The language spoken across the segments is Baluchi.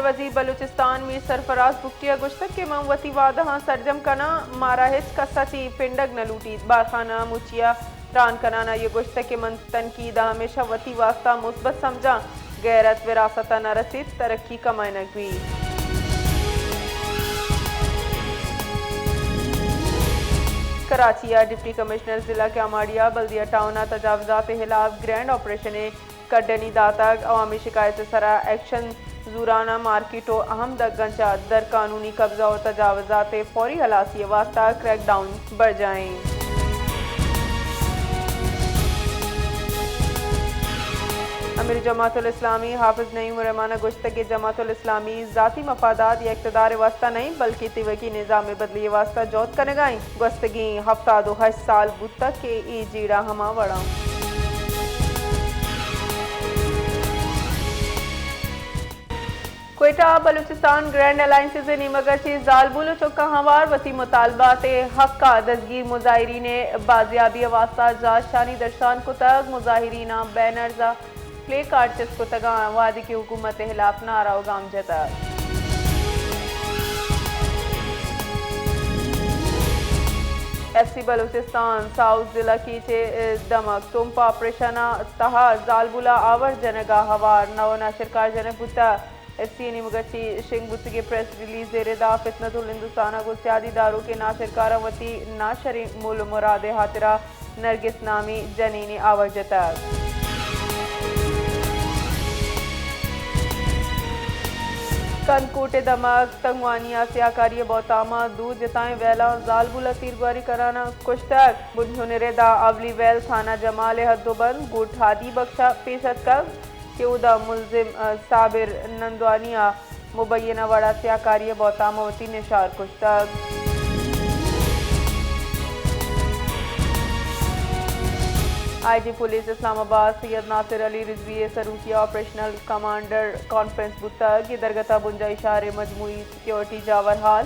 وزیر بلوچستان میر سرفراز بگٹی ءَ گوشتگ کہ من وتی وعدہاں سرجم کناں، مارا ہچ کس ءَ چہ پنڈگ نہ لوٹیت۔ بارکھان ءَ مچی ءَ تران کنان ءَ آئی ءَ گوشتگ کہ من تنقید ءَ ہمیشہ وتی واستہ مثبت سمجھاں، غیرت وراثت ءَ نہ رسیت، ترقی کمائینگ بیت۔ کراچی ءَ ڈپٹی کمشنر ضلع کیاماڑی ءَ بلدیہ ٹاؤن ءَ تجاوزات ءِ ہلاپ گرینڈ آپریشن ءِ کڈنی داتگ، عوامی شکایت ءِ سرا ایکشن، زورانہ مارکیٹ ءُ اہم دگاں چہ در قانونی قبضہ ءُ تجاوزات ءِ فوری ہلاسی ءِ واستہ کریک ڈاؤن برجاہ ایں۔ امیر جماعت الاسلامی حافظ نعیم الرحمان ءَ گوشتگ کہ جماعت الاسلامی ذاتی مفادات یا اقتدار ءِ واستہ نہ ایں، بلکہ تیوگی نظام ءِ بدلی ءِ واستہ جہد کنگ ءَ ایں۔ گوستگیں ہفتاد ءُ ہشت سال بوتگ کہ اے جیڑہ ہما وڑ اَنت۔ کوئٹہ ءَ بلوچستان گرینڈ الائنسز ءِ نیمگ ءَ چہ زالبول ءُ چکاں ہوار وتی مطالبات ءِ حق ءَ دزگیر مظاہرین ءِ بازیابی ءِ واستہ جاشانی درشان کتگ۔ مظاہریناں بینرز ءُ پلے کارڈ چست کتگ اَنت، وہدے کہ حکومت ءِ ہلاف نعرہ ءُ گام جتگ۔ ایف سی بلوچستان ساؤتھ ضلع کیچ ءِ دمگ تمپ آپریشن ءِ تہا زالبول ءِ آور جنگ ءَ ہوار نو ناشرکار جنگ بوتگ۔ ایف سی ءِ نیمگ ءَ چہ شنگ بوتگیں پریس ریلیز ءِ ردا فتنۃ الہندوستان ءَ گوں سیادی داروکیں ناشرکاراں وتی ناشریں مول ءُ مراد ءِ ہاترا نرگس نامیں جنینے آور جتگ۔ کندکوٹ ءِ دمگ تنگوانی ءَ سیاہکاری ءِ بہتام ءَ دو جتائیں ویلاں زالبول ءَ تیرگواری کنان ءَ کشتگ۔ بنجل ءِ ردا اولی ویل تھانہ جمال ءِ حد ءُ بند گوں ٹھادی بخش ءَ پیش اتکگ کہ اودا ملزم، ءَ، صابر نندوانی ءَ مبینہ وڑ ءَ سیاہکاری ءِ بہتام ءَ وتی نشار کشتگ۔ آئی جی پولیس اسلام آباد سید ناصر علی رضوی ءِ سروکی ءَ آپریشنل کمانڈر کانفرنس بوتگ۔ اے درگت ءَ بنجاہی شہر ءِ مجموعی سیکورٹی جاور حال،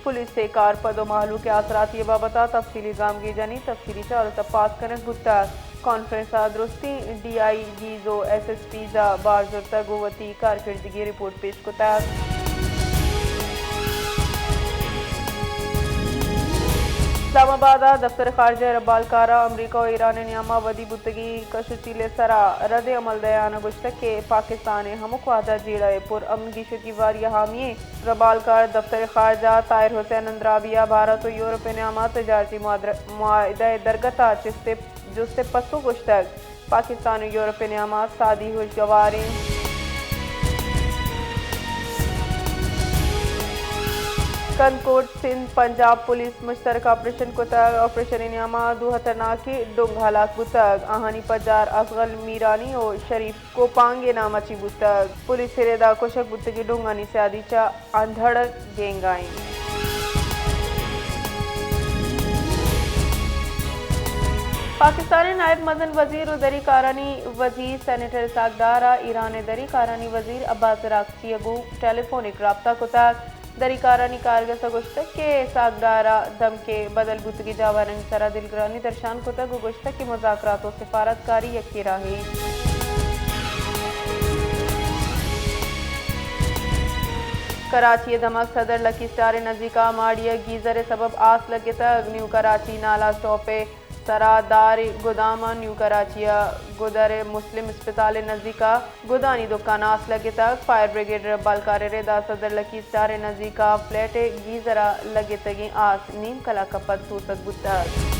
پولیس ءِ کارپد ءُ مہلوک ءِ آسراتی ءِ بابت ءَ تفصیلی گامگیجانی تفصیلی چار ءُ تپاس کنگ بوتگ۔ کانفرنس ءَ درستیں ڈی آئی جیز ءُ ایس ایس پیز ءَ بہر زرتگ ءُ وتی کارکردگی رپورٹ پیش کتگ۔ اسلام آباد ءَ دفتر خارجہ ءِ ربالکار ءَ امریکہ ءُ ایران ءِ نیام ءَ ودی بوتگیں کش ءُ چیل ءِ سرا رد عمل دیان ءَ گوشتگ کہ پاکستان ءِ ہمک وہد ءَ جیڑہ ءِ پر امن گیش ءُ گیواری ءِ حامی ایں۔ ربالکار دفتر خارجہ طاہر حسین اندرابی ءَ بھارت ءُ یورپ ءِ نیام ءَ تجارتی معادر-، معاہدہ ءِ درگت ءَ چست ءُ جست ءُ پسو گوشتگ، پاکستان ءُ یورپ ءِ نیام ءَ سادی ہوشگوار ایں۔ کندکوٹ سندھ پنجاب پولیس مشترکہ آپریشن کتگ۔ آپریشن ءِ نیام ءَ دو ہترناکیں ڈنگ ہلاس بوتگ۔ آہانی پجار افضل میرانی ءُ شریف کوپانگ ءِ نام ءَ چہ بوتگ۔ پولیس ءِ ردا کشگ بوتگیں ڈنگانی سیادی چہ اندھڑ گینگ ءَ اِنت۔ پاکستان ءِ نائب مزن وزیر ءُ دری کارانی وزیر سینیٹر اسحاق ڈار ءَ ایران ءِ دری کارانی وزیر عباس عراقچی ءَ گوں ٹیلی فونک رابطہ کتگ۔ دری کارانی کارگس ءَ گوشتگ کہ اسحاق ڈار ءَ دمک ءِ بدل بوتگیں جاورانی سرا دلگرانی درشان کتگ ءُ گوشتگ کہ مذاکرات ءُ سفارتکاری یکیں راہے۔ کراچی ءِ دمگ صدر لکی اسٹار ءِ نزیک ءَ ماڑی ءَ گیزر ءِ سبب آس لگتگ۔ نیو کراچی نالا اسٹاپ ءِ سرا دار ءِ گدام ءَ نیو کراچی ءَ گدر ءِ مسلم اسپتال ءِ نزیک ءَ گدانی دکان ءَ آس لگتگ۔ فائر بریگیڈ ءِ ربالکار ءِ ردا صدر لکی اسٹار ءِ نزیک ءَ فلیٹ ءِ گیزر ءَ لگتگیں آس نیم کلاک ءَ پد سوتگ بوتگ۔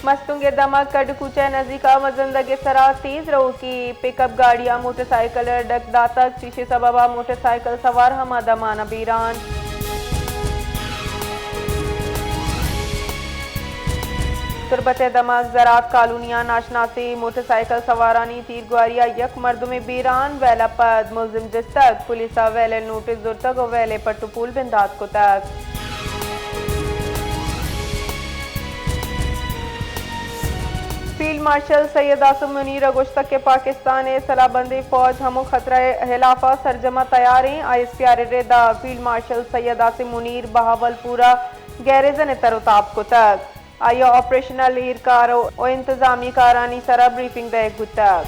مستونگ ءِ دمگ کڈ کوچہ ءِ نزیک ءَ مزندگ ءِ سرا تیز روکی پک اپ گاڑی ءَ موٹر سائیکل ءَ ڈک داتگ، چیشی سبب ءَ موٹر سائیکل سوار ہما دمان ءَ بیران۔ تربت ءِ دمگ زراعت کالونی ءَ ناشناسیں موٹر سائیکل سوارانی تیرگواری ءَ یک مردمے بیران، ویل ءَ پد ملزم جستگ، پولیس ءَ ویل ءِ نوٹس زرتگ ءُ ویل ءِ پٹ ءُ پول بندات کتگ۔ فیلڈ مارشل سید عاصم منیر ءَ گوشتگ کہ پاکستان ءِ سلاہ بندیں فوج ہمک خطرہ ءِ ہلاف ءَ سرجم ءُ تیار ایں۔ آئی ایس پی آر ءِ ردا فیلڈ مارشل سید عاصم منیر بہاول پور ءَ گیریزن ءِ تر ءُ تاب کتگ۔ آئی ءَ آپریشنل ایر کار ءُ انتظامی کارانی سرا بریفنگ دئیگ بوتگ۔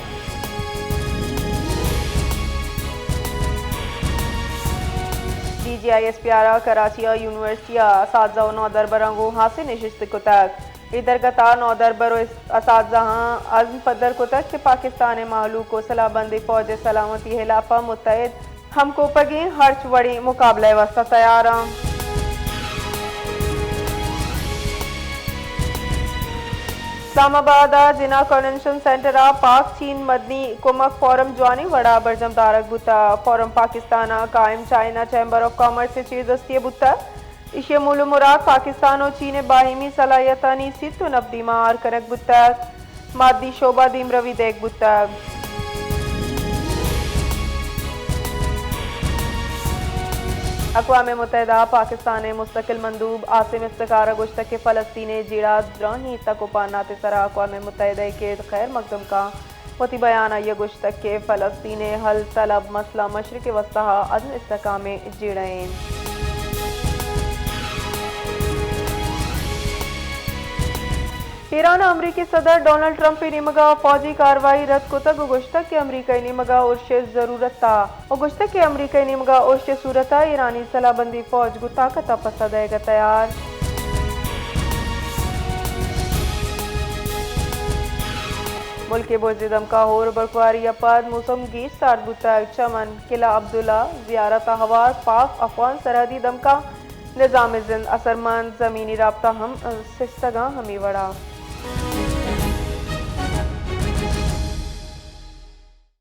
D G I S P R ءَ کراچی ءِ یونیورسٹی ءِ اساتذہ ءُ نودربراں گوں ہاسیں نشست کتگ۔ اے درگت ءَ نودربر ءُ اس-، اساتذہاں عزم پدر کتگ کہ پاکستان ءِ مہلوک ءُ سلاہ بندیں فوج ءِ سلامتی ءِ ہلاپ ءَ متحد ہمکوپگیں ہرچ وڑیں مقابلہ ءِ واستہ تیار آں۔ اسلام آباد ءِ جناح کنونشن سینٹر ءَ پاک چین مدنی کمک فورم جوانیں وڑ ءَ برجم دارگ بوتگ۔ فورم پاکستان ءِ قائم چائنا چیمبر آف کامرس ءِ چیردستی ءَ بوتگ۔ ایشی ءِ مول ءُ مراد پاکستان ءُ چین ءِ باہمی صلاحیتانی سیت ءُ نبدی ماہار کنگ بوتگ، مادی شعبہ ءَ دیمروی دئیگ بوتگ۔ اقوام متحدہ ءِ پاکستان ءِ مستقل مندوب عاصم افتخار ءَ گوشتگ کہ فلسطین ءِ جیڑہ دراہیں تک ءُ پہنات ءِ سرا اقوام متحدہ ءِ کِرّ خیر مقدم کاں۔ وتی بیان ءَ آئی ءَ گوشتگ کہ فلسطین ءِ حل طلب مسئلہ مشرق وسطی ءَ عزم استحکامیں جیڑہ اِنت۔ ایران ءَ امریکی صدر ڈونلڈ ٹرمپ ءِ نیمگ ءَ فوجی کاروائی رد کتگ ءُ گوشتگ کہ امریکہ ءِ نیمگ ءَ ارش ءِ ضرورت ءَ ءُ گوشتگ کہ امریکہ ءِ نیمگ ءَ ارش ءِ صورت ءَ ایرانی سلاہ بندیں فوج گوں طاقت ءَ پسہ دئیگ ءَ تیار۔ ملک ءِ برز دمکاں ہور ءُ برفباری ءَ پد موسم گیش سارد بوتگ۔ چمن، قلعہ عبداللہ، زیارت ءَ ہوار پاک افغان سرحدی دمکاں، نظام زند اثرمند، زمینی رابطہ ہم سستگاں ہمے وڑا۔